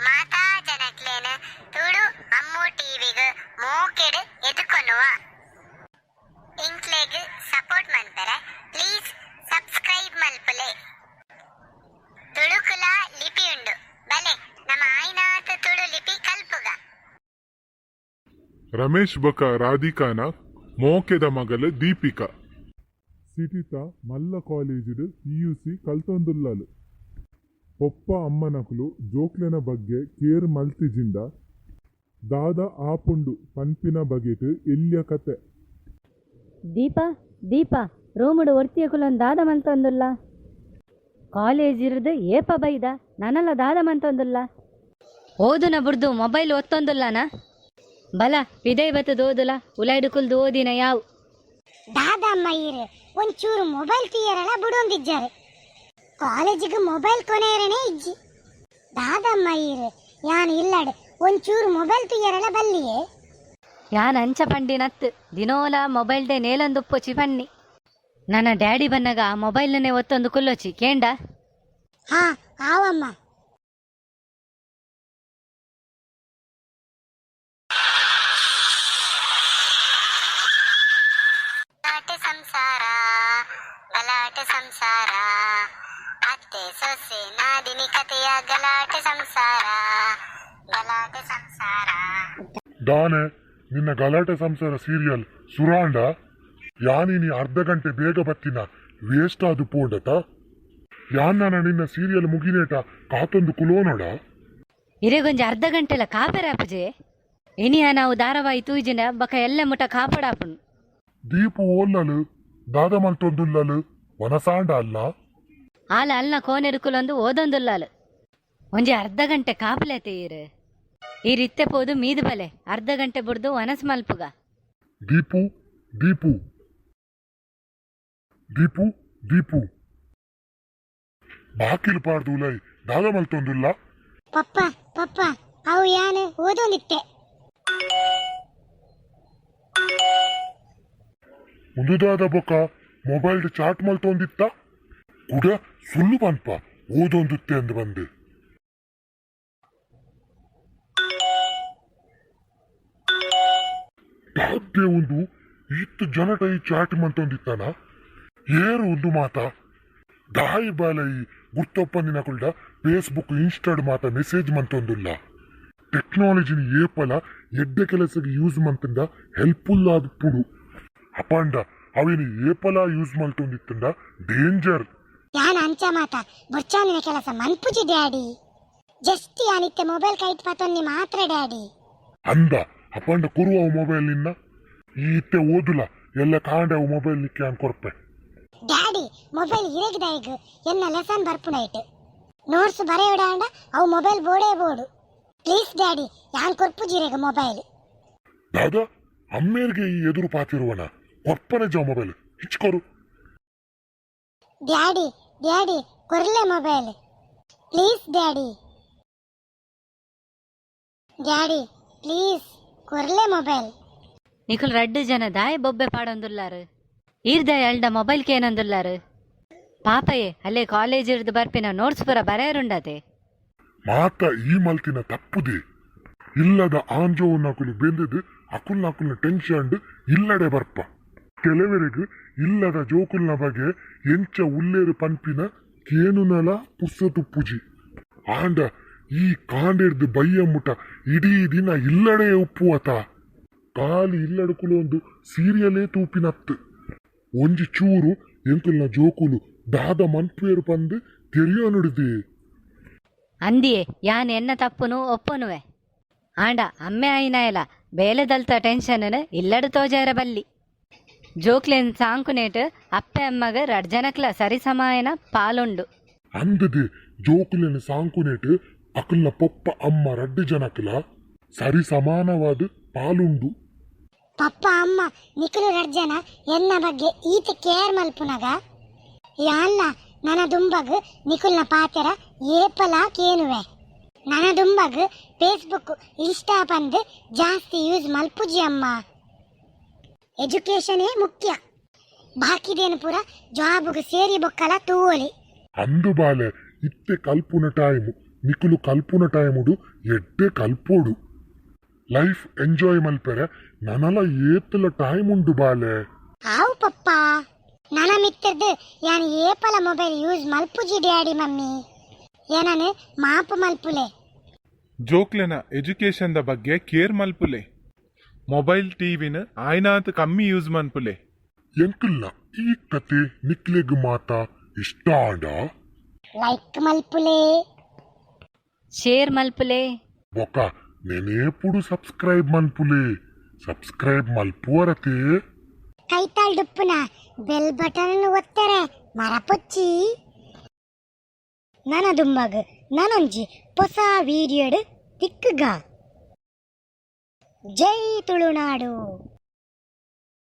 ಮಾತಾ ಜನಕ್ಲೆನ್ ತುಳು ಅಮ್ಮು ಟಿವಿಗ್ ಮೋಕೆಡ್ ಎದುಕೊನುವ. ಎಂಕ್ಲೆಗ್ support ಮನ್ಪೆರೆ please subscribe ಮಲ್ಪುಲೆ. ತುಳುಕುಲ ಲಿಪಿ ಉಂಡು, ಬಲೆ ನಮ ಆಯಿನಾತ್ ತುಳು ಲಿಪಿ ಕಲ್ಪುಗ. ರಮೇಶ್ ಬೊಕ ರಾಧಿಕಾನ ಮೋಕೆದ ಮಗಲ್ ದೀಪಿಕಾ. ಸಿಟಿತ ಮಲ್ಲ ಕಾಲೇಜಿಡ್ ಪಿಯುಸಿ ಕಲ್ತೊಂದುಲ್ಲಲ್. ಪೊಪ್ಪ ಅಮ್ಮನಕುಲು ಜೋಕ್ಲೆನ ಬಗ್ಗೆ ಕೇರ್ ಮಲ್ತಿಜಿಂಡ ದಾದ ಆಪುಂಡು ಪನ್ಪಿನ ಬಗೆಟ್ ಎಲ್ಯ ಕತೆ. ದೀಪ ದೀಪ ರೂಮುಡು ಒರ್ತಿಯೆ ಕುಲೊಂದು ದಾದ ಮಂತೊಂದುಲ್ಲ? ಕಾಲೇಜಿರ್ದ್ ಏಪ ಬೈದ ನನಲ ದಾದ ಮಂತೊಂದುಲ್ಲ? ಓದುನ ಬುಡ್ದು ಮೊಬೈಲ್ ಒತ್ತೊಂದುಲ್ಲನಾ? ಬಲ ಪಿದೈ ಬತ್ತುದು ಓದುಲ, ಉಲಾಯ್ಡ್ ಕುಲ್ದು ಓದಿನ ಯಾವು. ದಾದಮ್ಮ ಈರ್ ಒಂಚೂರು ಮೊಬೈಲ್ ತೂಯೆರಲ ಬುಡೊಂದಿಜ್ಜಾರ್. ಕಾಲೇಜಿಗ್ ಮೊಬೈಲ್ ಕೊನೆಯರನೇ ಇಜ್ಜಿ. ದಾದಮ್ಮ ಈರ್, ಯಾನ್ ಇಲ್ಲಡ್ ಒಂಚೂರು ಮೊಬೈಲ್ ತೂಯೆರಲ ಬಲ್ಲಿಯೇ? ಯಾನ್ ಅಂಚ ಪಂಡಿನತ್, ದಿನೋಲ ಮೊಬೈಲ್ ಡೇ ನೇಲೊಂದುಪ್ಪೊಚಿ ಪನ್ನಿ. ನನ್ನ ಡ್ಯಾಡಿ ಬನ್ನಗ ಆ ಮೊಬೈಲ್ನೇ ಒತ್ತೊಂದು ಕುಲ್ಲೊಚಿ ಕೇಂಡ. ಹಾ ಆವಮ್ಮ. ಗಲಾಟೆ ಸಂಸಾರ, ಗಲಾಟೆ ಸಂಸಾರ, ಅತ್ತೆ ಸೊಸೆ ನಾದಿನಿ ಕಥೆಯ ಗಲಾಟೆ ಸಂಸಾರ, ಗಲಾಟೆ ಸಂಸಾರ. ದಾನೆ ನಿನ್ನ ಗಲಾಟೆ ಸಂಸಾರ ಸೀರಿಯಲ್ ಸುರಾಂಡ? ಯಾನಿನಿ ಅರ್ಧ ಗಂಟೆ ಬೇಗ ಬತ್ತಿನ ವೇಸ್ಟ್ ಆದು ಪೋಂಡತ? ಯಾನ್ ನಾನ ನಿನ್ನ ಸೀರಿಯಲ್ ಮುಗಿನೇಟ ಕಾತೊಂದು ಕುಲೋನೋಡ? ಇರೆಗೊಂಜಿ ಅರ್ಧ ಗಂಟೆಲ ಕಾಪೆರೆ ಆಪುಜೆ? ಇನಿಯ ನಾವು ಧಾರಾವಾಹಿ ತೂಜಿನ ಬಕ ಎಲ್ಲ ಮುಟ ಕಾಪಡಾಪುಂಡು. ದೀಪು ಓಲ್ಲಲು, ದಾದ ಮಲ್ತೊಂದುಲ್ಲಲು? ವನಸಾಂಡ ಅಲ್ಲ? ಆಲ ಅಲ್ನ ಕೋನೆರುಕುಲೊಂದು ಓದೊಂದುಲ್ಲಾಲು. ಒಂಜಿ ಅರ್ಧ ಗಂಟೆ ಕಾಪುಲೆತೆ ಈರ್. ಈರ್ ಇತ್ತೆ ಪೋದು ಮೀದು ಬಲೆ, ಅರ್ಧ ಗಂಟೆ ಬುಡ್ದು ವನಸ್ ಮಲ್ಪುಗ. ದೀಪು ದೀಪು ದೀಪು ದೀಪು, ಬಾಕಿಲ್ ಪಾಡ್ದು ಉಲೈ ದಾದ ಮಲ್ತೊಂದುಲ್ಲ? ಪಪ್ಪ ಪಪ್ಪ, ಅವು ಯಾನ್ ಓದೊಂದಿತ್ತೆ. ಉಂದುದಾದ ಬೊಕ ಮೊಬೈಲ್ ಚಾಟ್ ಮಲ್ತೊಂದಿತ್ತ? ಕುಡ ಸುಳ್ಳು ಪನ್ಪ ಓದೊಂದುತ್ತೆ ಅಂದ್ ಬಂದು. ದಾದೆ ಉಂದು, ಇತ್ ಜನಟ ಈ ಚಾಟ್ ಮಲ್ತೊಂದಿತ್ತಾನ? ಏರು ಉಂದು ಮಾತ? ದಾಯಿ ಬಾಲ ಈ ಗುರ್ತೊಪ್ಪಂದಿನಕುಲ್ಡ ಫೇಸ್ಬುಕ್ ಇನ್ಸ್ಟಾಡ್ ಮಾತ ಮೆಸೇಜ್ ಮಂತೊಂದುಲ್ಲ? ಟೆಕ್ನಾಲಜಿನ ಏಪಲ ಎಡ್ಡೆ ಕೆಲಸಗ್ ಯೂಸ್ ಮಂತುಂಡ ಹೆಲ್ಪ್ಫುಲ್ ಆದುಪ್ಪುಡು. ಅಪಂಡ ಅವೆನ್ ಏಪಲ ಯೂಸ್ ಮಲ್ತೊಂದಿತ್ತುಂಡ ಡೇಂಜರ್. ಯಾನ್ ಅಂಚ ಮಾತ ಬೊರ್ಚಾಂದಿನ ಕೆಲಸ ಮನ್ಪುಜಿ ಡ್ಯಾಡಿ. ಜಸ್ಟ್ ಯಾನ್ ಇತ್ತೆ ಮೊಬೈಲ್ ಕೈಟ್ ಪತೊನ್ನಿ ಮಾತ್ರ ಡ್ಯಾಡಿ. ಅಂದ, ಅಪಂಡ ಕೊರು ಅವು ಮೊಬೈಲ್ ನಿನ್ನ. ಈ ಇತ್ತೆ ಓದುಲ, ಎಲ್ಲ ಕಾಂಡೆ ಅವು ಮೊಬೈಲ್ ನಿಕ್ಕೆ ಯಾನ್ ಕೊರ್ಪೆ. Daddy, mobile ಇರೆಗ್ದಾಯಿಗ್? ಎನ್ನ ಲೆಸನ್ ಬರ್ಪುನೈಟ್ ನೋಟ್ಸ್ ಬರೆಯೊಡಾಂಡ ಅವು ಮೊಬೈಲ್ ಬೋಡೇ ಬೋಡು. ಪ್ಲೀಸ್ ಡ್ಯಾಡಿ, ಯಾನ್ ಕೊರ್ಪುಜಿ ಇರೆಗ್ ಮೊಬೈಲ್. ದಾದಾ, ಅಮ್ಮೇರ್ಗೆ ಈ ಎದುರು ಪಾತಿರುವನ? ಕೊರ್ಪನೆ ಜಾ ಮೊಬೈಲ್, ಹಿಚ್ಕೊರು. ಡ್ಯಾಡಿ ಡ್ಯಾಡಿ, ಕೊರ್ಲೆ mobile, please daddy. Daddy please, ಕೊರ್ಲೆ ಮೊಬೈಲ್. ನಿಕುಲ್ ರಡ್ಡು ಜನ ದಾಯ ಬೊಬ್ಬೆ ಪಾಡೊಂದುಲ್ಲಾರು? ಈರ್ದಾಯ ಅಲ್ಡ ಮೊಬೈಲ್ ಕೇನೊಂದುಲ್ಲಾರು? ಪಾಪಯೇ, ಅಲ್ಲೇ ಕಾಲೇಜ್ ಇರ್ದು ಬರ್ಪಿನ ನೋಟ್ಸ್ ಪೂರ ಬರೆಯರುಂಡತೆ. ಮಾತ ಈ ಮಲ್ತಿನ ತಪ್ಪುದೆ. ಇಲ್ಲದ ಆಂಜೋವನಕುಲು ಬೆಂದದು ಅಕುಲ್ನ ಅಕುಲ್ನ ಟೆನ್ಷನ್ ಇಲ್ಲಡೆ ಬರ್ಪ. ಕೆಲವರಿಗೆ ಇಲ್ಲದ ಜೋಕುಲ್ನ ಬಗ್ಗೆ ಎಂಚ ಉಲ್ಲೇರು ಪನ್ಪಿನ ಕೇನುನಲ ಪುರ್ಸೊತುಪ್ಪುಜಿ. ಆಂಡ ಈ ಕಾಂಡೆರ್ದು ಬಯ್ಯ ಮುಟ ಇಡೀ ದಿನ ಇಲ್ಲಡೆ ಉಪ್ಪುವತ, ಖಾಲಿ ಇಲ್ಲಡುಕುಲು ಒಂದು ಸೀರಿಯಲೇ ತೂಪಿನತ್ತು. ಒಂಜಿ ಚೂರು ಎಂಕುಲ್ನ ಜೋಕುಲು ದಾದ ಮನ್ಪುವೇರು ಪಂದ್ ತೆರಿಯೋನುಡಿದೆ. ಅಂದಿಯೇ, ಯಾನ್ ಎನ್ನ ತಪ್ಪುನು ಒಪ್ಪೊನುವೆ. ಆಂಡ ಅಮ್ಮೆ ಆಯಿನಾಯಲ ಬೇಲೆದಲ್ತ ಟೆನ್ಷನ್ ಇಲ್ಲಡ್ ತೋಜಾರ ಬಲ್ಲಿ. ಜೋಕ್ಲೆನ್ ಸಾಂಕುನೇಟ್ ಅಪ್ಪೆ ಅಮ್ಮಗ ರಡ್ ಜನಕ್ಲ ಸರಿಸಮಾಯನ ಪಾಲುಂಡು. ಅಂದದೆ, ಜೋಕುಲೆನ ಸಾಂಕುನೇಟ್ ಅಕಲ್ನ ಪೊಪ್ಪ ಅಮ್ಮ ರಡ್ಡು ಜನಕ್ಲ ಸರಿ ಸಮಾನವಾದ ಪಾಲುಂಡು. ಪಪ್ಪ ಅಮ್ಮ, ನಿಕುಲು ರಡ್ಡ್ ಜನ ಎನ್ನ ಬಗ್ಗೆ ಈತ್ ಕೇರ್ ಮಲ್ಪುನಗ ಯಾನ್ಲ ನನ ದುಂಬಗ್ ನಿಕುಲ್ನ ಪಾತೆರ ಏಪಲ ಕೇನುವೆ. ನನ ದುಂಬಗ್ ಫೇಸ್ಬುಕ್ ಇನ್ಸ್ಟಾ ಪಂದ್ ಜಾಸ್ತಿ ಯೂಸ್ ಮಲ್ಪುಜಿ ಅಮ್ಮ. ಎಜುಕೇಶನೇ ಮುಖ್ಯ, ಬಾಕಿದೇನು ಪೂರ ಜಾಬುಗ್ ಸೇರಿ ಬೊಕ್ಕಲ ತೂವೊಲಿ. ಅಂದು ಬಾಲೆ, ಇತ್ತೆ ಕಲ್ಪುನ ಟೈಮ್. ನಿಕುಲು ಕಲ್ಪುನ ಟೈಮುಡು ಎಡ್ಡೆ ಕಲ್ಪೋಡು. ಲೈಫ್ ಎಂಜಾಯ್ ಮಲ್ಪೆರೆ ನನಲ ಏತುಲ ಟೈಮ್ ಉಂಡು ಬಾಲೆ. ಆವು ಪಪ್ಪ, ನನ ಮಿತ್ತರ್ದು ಯಾನ್ ಏಪಲ ಮೊಬೈಲ್ ಯೂಸ್ ಮಲ್ಪುಜಿ ಡ್ಯಾಡಿ ಮಮ್ಮಿ, ಏನನು ಮಾಪು ಮಲ್ಪುಲೆ. ಜೋಕ್ಲೆನ ಎಜುಕೇಶನ್ದ ಬಗ್ಗೆ ಕೇರ್ ಮಲ್ಪುಲೆ. ಮೊಬೈಲ್ ಟಿವಿನ್ ಆಯ್ನಾತ್ ಕಮ್ಮಿ ಯೂಸ್ ಮನ್ಪುಲೆ. ಎಂಕಲ್ನ ಈ ಕತೆ ನಿಕ್ಲೆಗ್ ಮಾತ ಇಷ್ಟ ಆಂಡ ಲೈಕ್ ಮಲ್ಪುಲೆ, ಶೇರ್ ಮಲ್ಪುಲೆ, ಬೊಕ ನೆನೇಪುಡು ಸಬ್ಸ್ಕ್ರೈಬ್ ಮನ್ಪುಲೆ. ಸಬ್ಸ್ಕ್ರೈಬ್ ಮಲ್ಪುವರತೆ. ಕೈತಾಳ್ ಡುಪ್ಪುನ ಬೆಲ್ ಬಟನ್ ಒತ್ತರೆ ಮರಪೊಚ್ಚಿ. ನನ ದುಂಬಗ್ ನನೊಂಜಿ ಹೊಸ ವೀಡಿಯೋಡ್ ತಿಕ್ಕುಗ. ಜೈ ತುಳುನಾಡು.